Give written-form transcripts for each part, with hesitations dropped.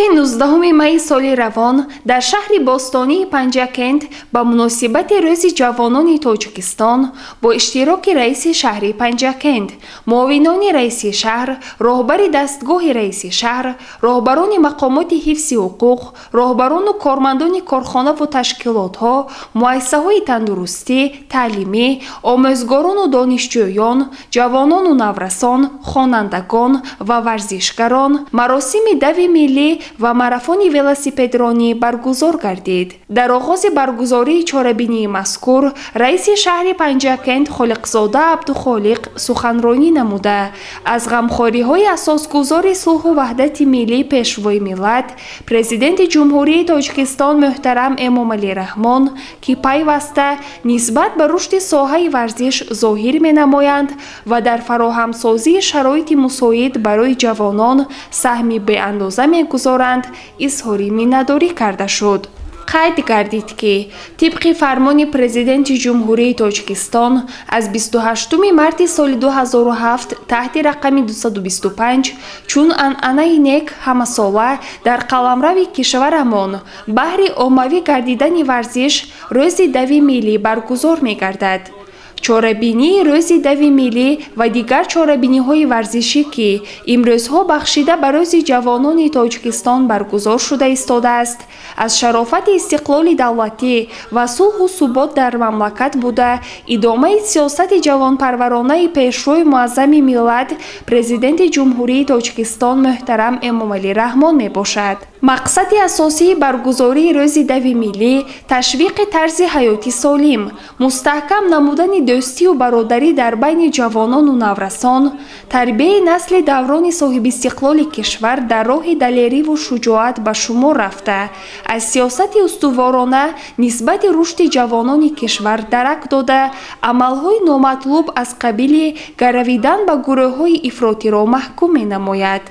Рӯзи 19 майи соли равон дар шаҳри бостонии Панҷакент ба муносибати Рӯзи ҷавонони Тоҷикистон бо иштироки раиси шаҳри Панҷакент, муовинони раиси шаҳр, роҳбари дастгоҳи раиси шаҳр, роҳбарони мақомоти ҳифзи ҳуқуқ, роҳбарону кормандони корхонаву ташкилотҳо, муассисаҳои тандурустӣ, таълимӣ, омӯзгорону донишҷӯён, ҷавонону наврасон, хонандагон ва варзишгарон маросими дави миллӣ ва марафони велосипедронӣ баргузор гардид. Дар оғози баргузории чорабинии мазкур раиси шаҳри Панҷакент Холиқзода Абдухолиқ суханронӣ намуда, аз ғамхориҳои асосгузори сулҳу ваҳдати миллӣ, Пешвои миллат, Президенти Ҷумҳурии Тоҷикистон муҳтарам Эмомалӣ Раҳмон, ки пайваста нисбат ба рушди соҳаи варзиш зоҳир менамоянд ва дар фароҳамсозии шароити мусоид барои ҷавонон саҳми беандоза мегузоранд, изҳори миннатдорӣ карда шуд. Қайд гардид, ки тибқи фармони Президенти Ҷумҳурии Тоҷикистон аз 28 марти соли 2007 таҳти рақами 225 чун анъанаи нек ҳамасола дар қаламрави кишварамон баҳри оммавӣ гардидани варзиш Рӯзи дави миллӣ баргузор мегардад. Чорабинии Рӯзи дави миллӣ ва дигар чорабиниҳои варзишӣ, ки имрӯзҳо бахшида ба Рӯзи ҷавонони Тоҷикистон баргузор шуда истодааст, аз шарофати истиқлоли давлатӣ ва сулҳу субот дар мамлакат буда, идомаи сиёсати ҷавонпарваронаи Пешвои муаззами миллат, Президенти Ҷумҳурии Тоҷикистон муҳтарам Эмомалӣ Раҳмон мебошад. Мақсади асосии баргузории Рӯзи дави миллӣ ташвиқи тарзи ҳаёти солим, мустаҳкам намудани дӯстию бародарӣ дар байни ҷавонону наврасон, тарбияи насли даврони соҳибистиқлоли кишвар дар роҳи далериву шуҷоат ба шумор рафта, аз сиёсати устуворона нисбати рушди ҷавонони кишвар дарак дода, амалҳои номатлуб аз қабили гаравидан ба гурӯҳҳои ифротиро маҳкум менамояд.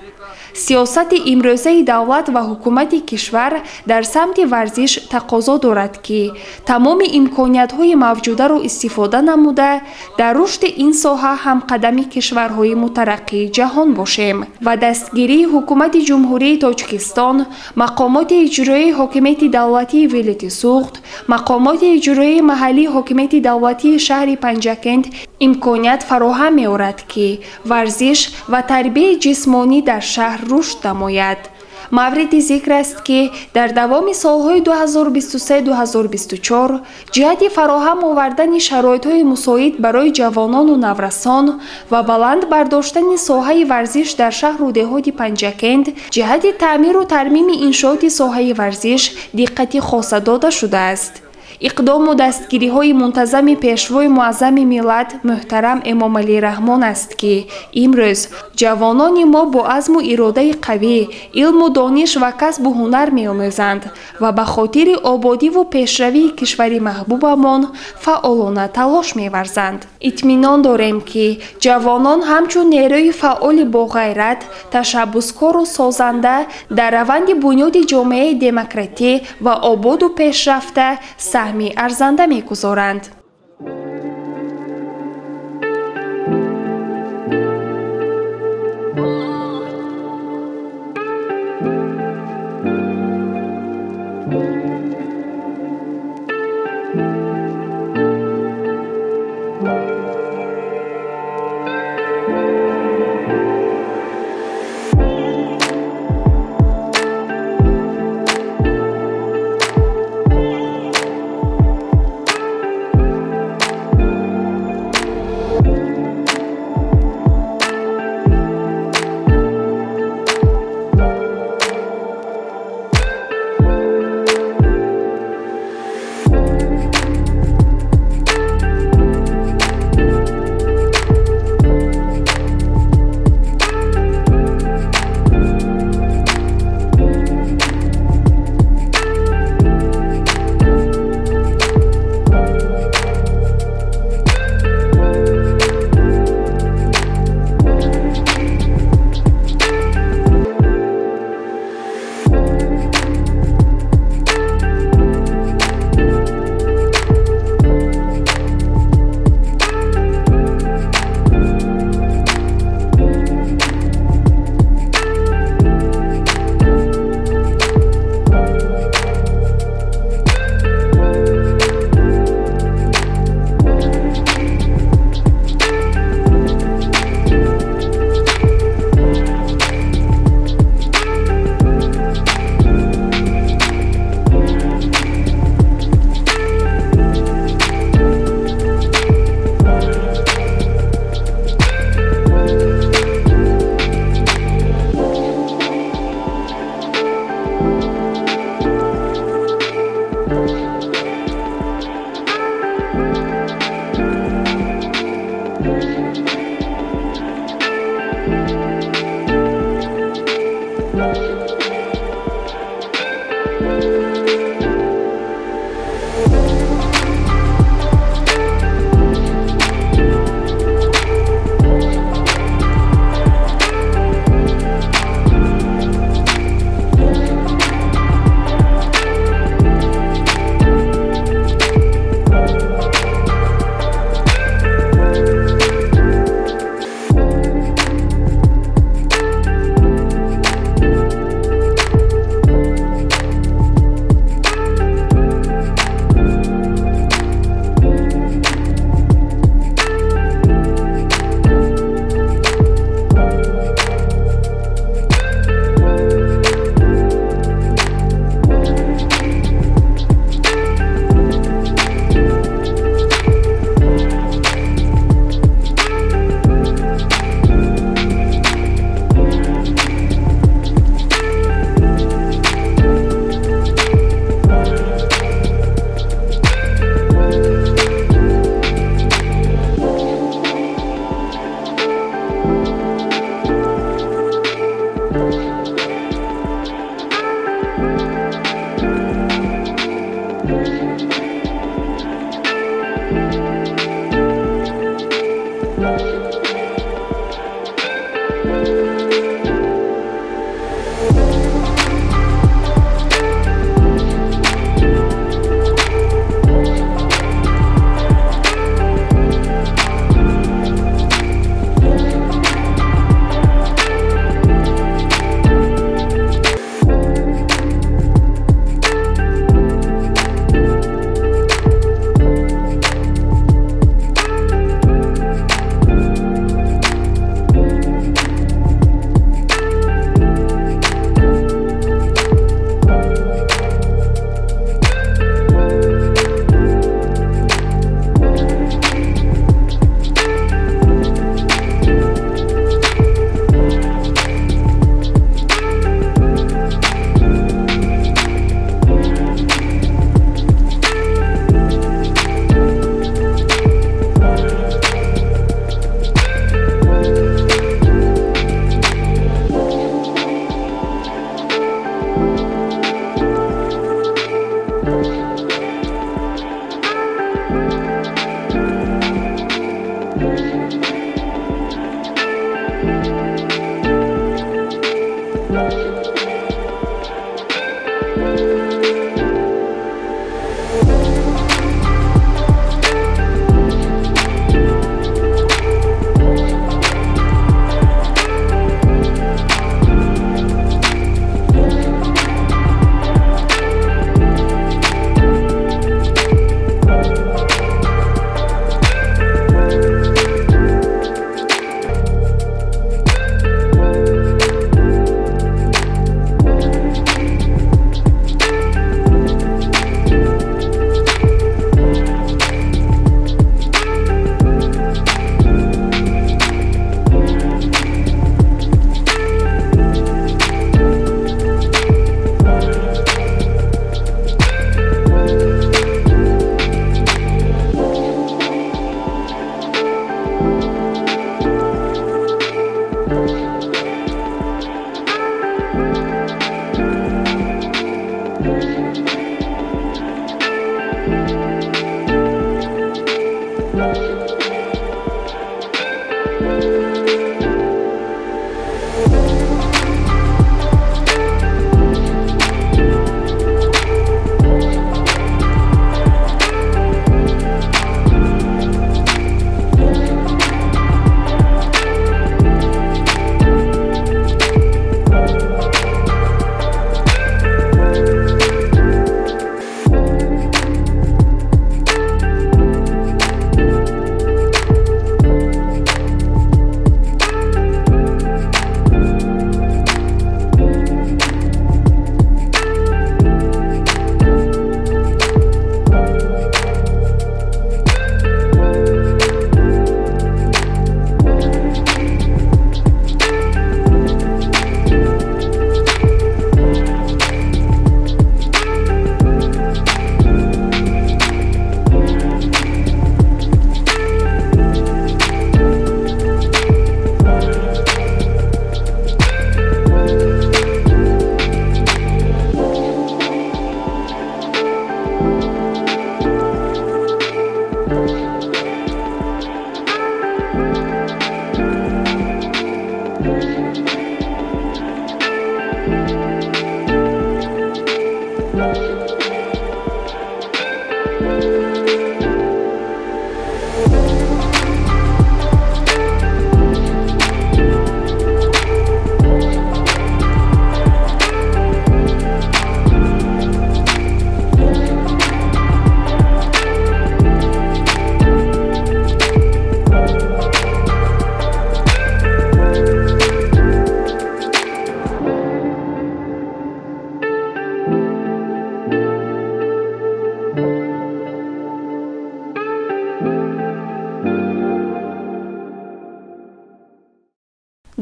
Сиёсати имрӯзаи давлат ва ҳукумати кишвар дар самти варзиш тақозо дорад, ки тамоми имкониятҳои мавҷударо истифода намуда, дар рушди ин соҳа ҳамқадами кишварҳои мутараққии ҷаҳон бошем ва дастгирии Ҳукумати Ҷумҳурии Тоҷикистон, мақомоти иҷроии ҳокимияти давлатии вилояти Суғд, мақомоти иҷроии маҳаллии ҳокимияти давлатии шаҳри Панҷакент имконият фароҳам меорад, ки варзиш ва тарбияи ҷисмонӣ дар шаҳр рушд намояд. Мавриди зикр аст, ки дар давоми солҳои 2023-2024 ҷиҳати фароҳам овардани шароитҳои мусоид барои ҷавонону наврасон ва баланд бардоштани соҳаи варзиш дар шаҳру деҳоти Панҷакент, ҷиҳати таъмиру тармими иншооти соҳаи варзиш диққати хоса дода шудааст. Иқдому дастгириҳои мунтазами Пешвои муаззами миллат муҳтарам Эмомалӣ Раҳмон аст, ки имрӯз ҷавонони мо бо азму иродаи қавӣ, илму дониш ва касбу ҳунар меомӯзанд ва ба хотири ободиву пешравии кишвари маҳбубамон фаъолона талош меварзанд. Итминон дорем, ки ҷавонон ҳамчун нерӯи фаъоли боғайрат, ташаббускору созанда дар раванди бунёди ҷомеаи демократӣ ва ободу пешрафта саҳми арзанда мегузоранд.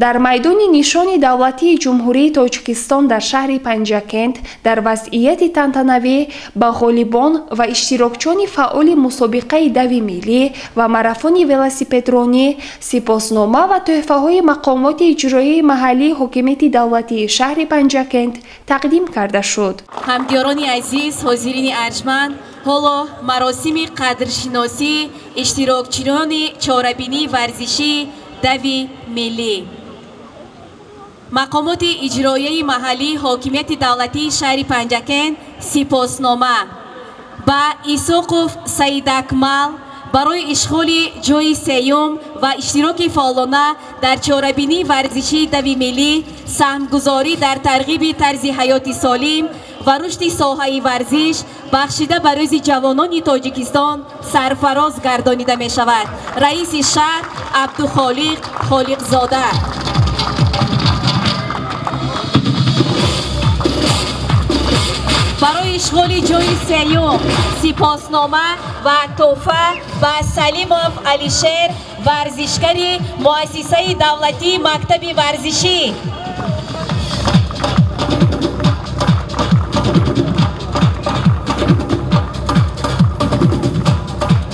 Дар майдони нишони давлатии Ҷумҳурии Тоҷикистон дар шаҳри Панҷакент дар вазъияти тантанавӣ ба ғолибон ва иштирокчиёни фаъоли мусобиқаи дави миллӣ ва марафони велосипедронӣ сипоснома ва тӯҳфаҳои мақомоти иҷроияи маҳаллии ҳокимияти давлатии шаҳри Панҷакент тақдим карда шуд. Ҳамдиёрони азиз, ҳозирини арҷманд, ҳоло маросими қадршиносии иштирокчиёни чорабинии варзишии дави миллӣ. Мақомоти иҷроияи маҳаллии ҳокимияти давлатии шаҳри Панҷакент сипоснома ба Исоқов Саидакмал барои ишғоли ҷойи сеюм ва иштироки фаъолона дар чорабинии варзишии дави миллӣ, саҳмгузорӣ дар тарғиби тарзи ҳаёти солим ва рушди соҳаи варзиш бахшида ба рӯзи ҷавонони Тоҷикистон сарфароз гардонида мешавад. Раиси шаҳр Абдухолиқ Холиқзода. Барои ишғоли ҷойи сеюм сипоснома ва тӯҳфа ба Салимов Алишер, варзишгари муассисаи давлатии мактаби варзишӣ.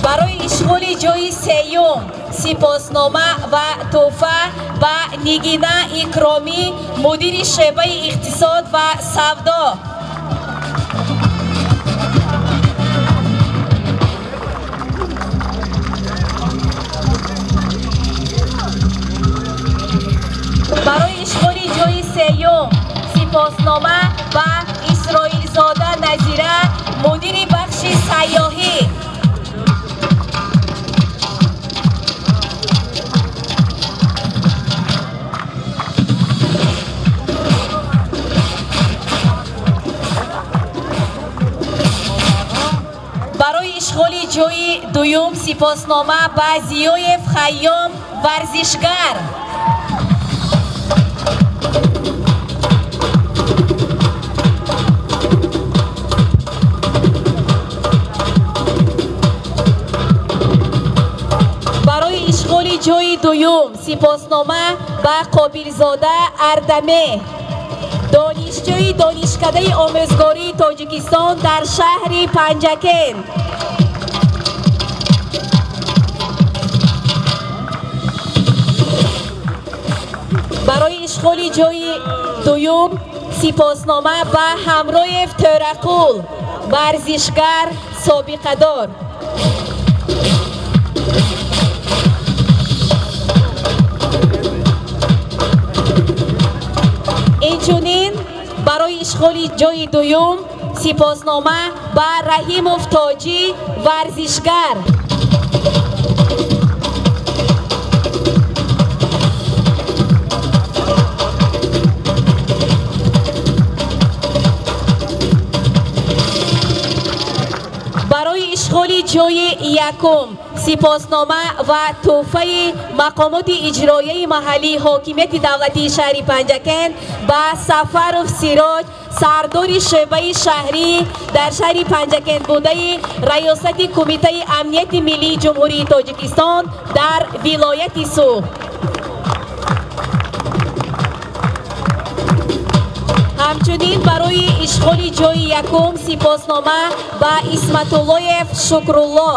Барои ишғоли ҷойи сеюм сипоснома ва тӯҳфа ба Нигина Икромӣ, мудири шӯъбаи иқтисод ва савдо. Барои ишғоли ҷойи сеюм сипоснома ба Исроилзода ишғоли ҷойи дуюм сипоснома ба Зиёев Хайём, варзишгар. Барои ишғоли ҷойи дуюм сипоснома ба Қобилзода Ардаме, донишҷӯи Донишкадаи омӯзгории Тоҷикистон дар шаҳри Панҷакент. Барои ишғоли ҷойи дуюм сипоснома ба Ҳамроев Тӯрақул, варзишгар собиқадор. Инчунин барои ишғоли ҷойи дуюм сипоснома ба Раҳимов Тоҷӣ, варзишгар. Барои ишғоли ҷойи якум сипоснома ва тӯҳфаи мақомоти иҷроияи маҳаллии ҳокимияти давлатии шаҳри Панҷакент ба Сафаров Сироҷ, сардори шӯъбаи шаҳрӣ дар шаҳри Панҷакент будаи Раёсати Кумитаи амнияти миллии Ҷумҳурии Тоҷикистон дар вилояти Суғд. Ҳамчунин барои ишғоли ҷойи якум сипоснома ба Исматуллоев Шукрулло,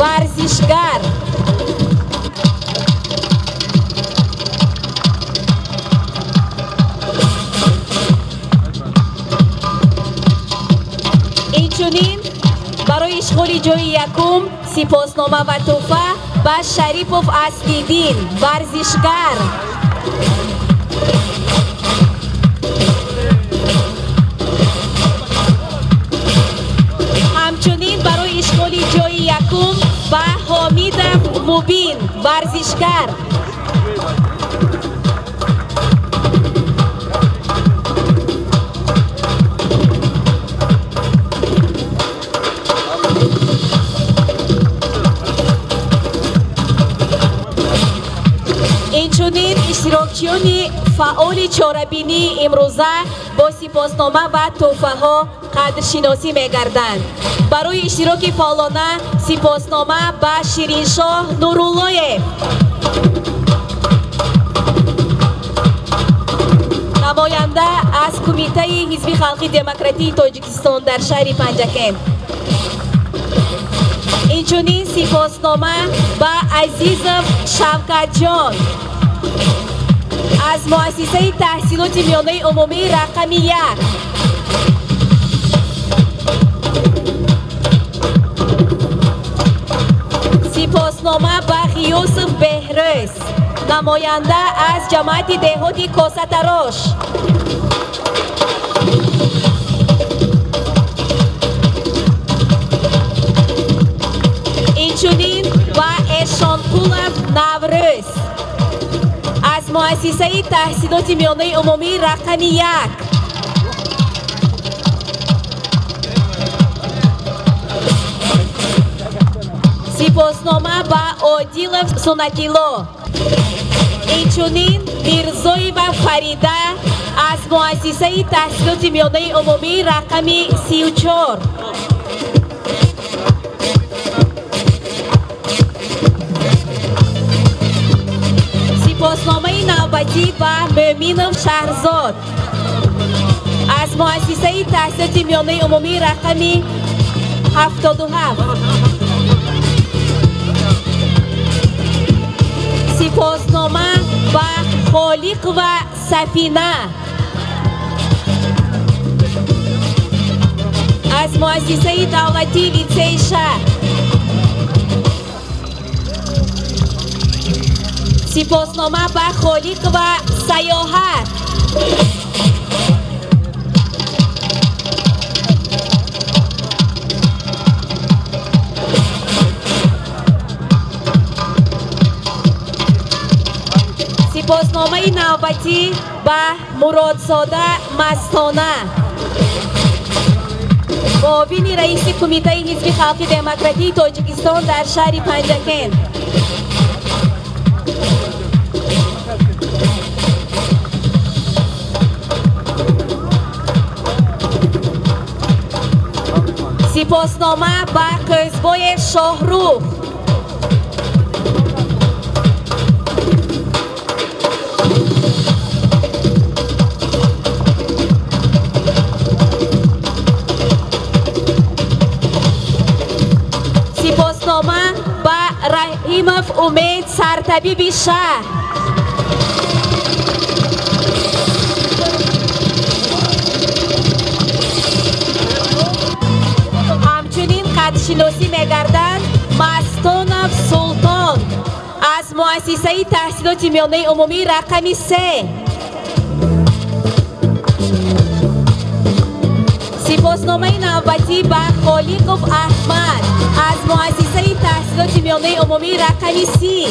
варзишгар. Инчунин барои ишғоли ҷойи якум сипоснома ва тӯҳфа ба Шарипов Аслиддин, варзишгар. Ҳамчунин барои ишғоли ҷойи якум ба Ҳомидов Мубин, варзишгар. Инчунин иштирокчиёни фаъоли чорабинии имрӯза бо сипоснома ва тӯҳфаҳо қадршиносӣ мегарданд. Барои иштироки фаъолона сипоснома ба Шириншоҳ Нуруллоев, намоянда аз Кумитаи Ҳизби Халқи Демократии Тоҷикистон дар шаҳри Панҷакент. Инчунин сипоснома ба Азизов Шавкатҷон аз муассисаи таҳсилоти миёнаи умумии рақами 1. Сипоснома ба Ғиёсов Беҳрӯз, намоянда аз ҷамоати деҳоти Косатарош. Инчунин ба Эшонқулов Наврӯз аз муассисаи таҳсилоти миёнаи умумии рақами 1. Сипоснома ба Одилов Сунатилло. Инчунин Мирзоева Фарида аз муассисаи таҳсилоти миёнаи умумии рақами 34. Сипосномаи навбатӣ ба Мӯминов Шаҳрзод аз муассисаи таҳсилоти миёнаи умумии рақами 77. Сипоснома ба Холиқова Сафина аз муассисаи давлатии литсеи шаҳр. Сипоснома ба Холиқова Саёҳат. Сипосномаи навбатӣ ба Муродзода Мастона, Муовини раиси Кумитаи ҳизби халқи демократии Тоҷикистон дар шаҳри Панҷакент. Сипоснома ба Қӯзбоев Шоҳрух. Сипоснома ба Раҳимов Умед, сартабиби шаҳр. Ҳамчунин қадршиносӣ мегарданд Мастонов Султон аз муассисаи таҳсилоти миёнаи умумӣ рақами 3. Сипосномаи навбатӣ ба Холиқов Аҳмад аз муассисаи таҳсилоти миёнаи умумӣ рақами 30.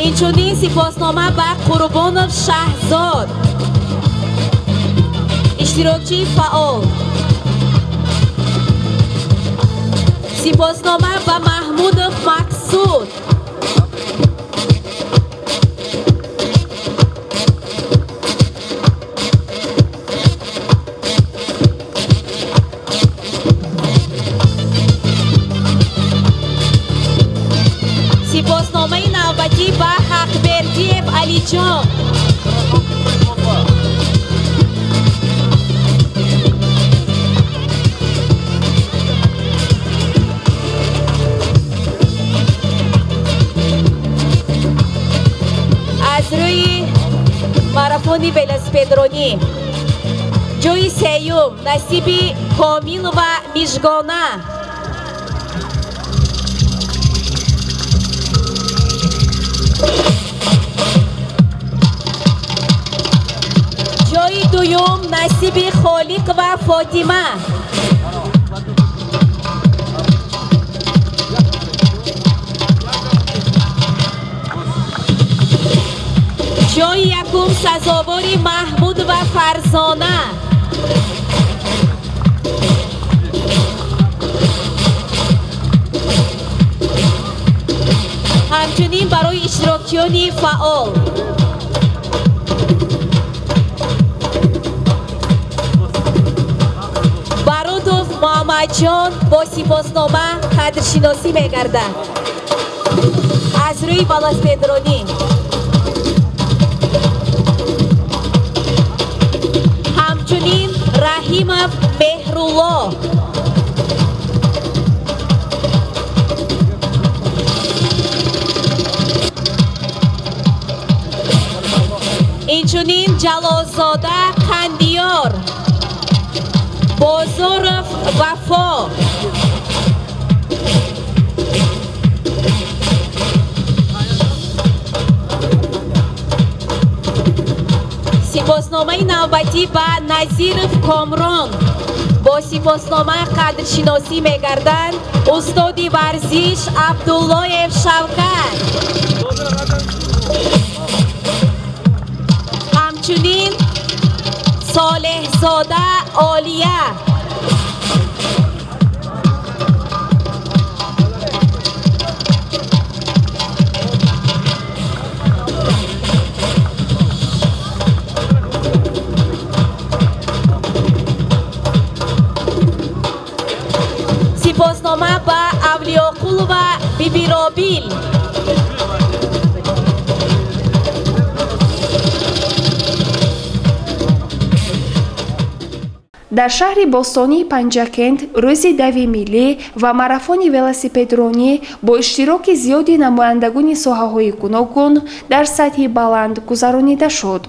Инчунин сипоснома ба Қурбонов Шаҳзод, иштирокчии фаъол. Сипоснома ба Маҳмудов Мақсуд. Сипосномаи навбатӣ ба Ҳақбердиев Алиҷон. Аз рӯи марафони велосипедронӣ ҷои сеюм насиби Комилова Мижгона. Ҷои дуюм насиби Холиқова Фотима. Ҷои якум сазовори Маҳмудова Фарзона. Ҳамчунин барои иштирокчиёни фаъол Баротов Муҳаммадҷон бо сипоснома қадршиносӣ мегардад аз рӯи велосипедронӣ. Ҳамчунин Раҳимов Меҳрулло. Инчунин Ҷалолзода Қандиёр, Бозоров Вафо. Сипосномаи навбатӣ ба Назиров Комрон. Бо сипоснома қадршиносӣ мегарданд устоди варзиш Абдуллоев Шавкат. Ҳамчунин Солеҳзода Олия. Сипоснома ба Авлиёқулова Бибиробил. Дар шаҳри бостонии Панҷакент рӯзи дави миллӣ ва марафони велосипедронӣ бо иштироки зиёди намояндагони соҳаҳои гуногун дар сатҳи баланд гузаронида шуд.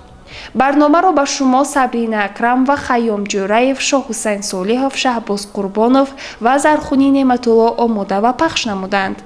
Барномаро ба шумо Сабрина Акрам ва Хайём Ҷӯраев, Шоҳҳусайн Солиҳов, Шаҳбоз Қурбонов ва Зархунӣ Неъматулло омода ва пахш намуданд.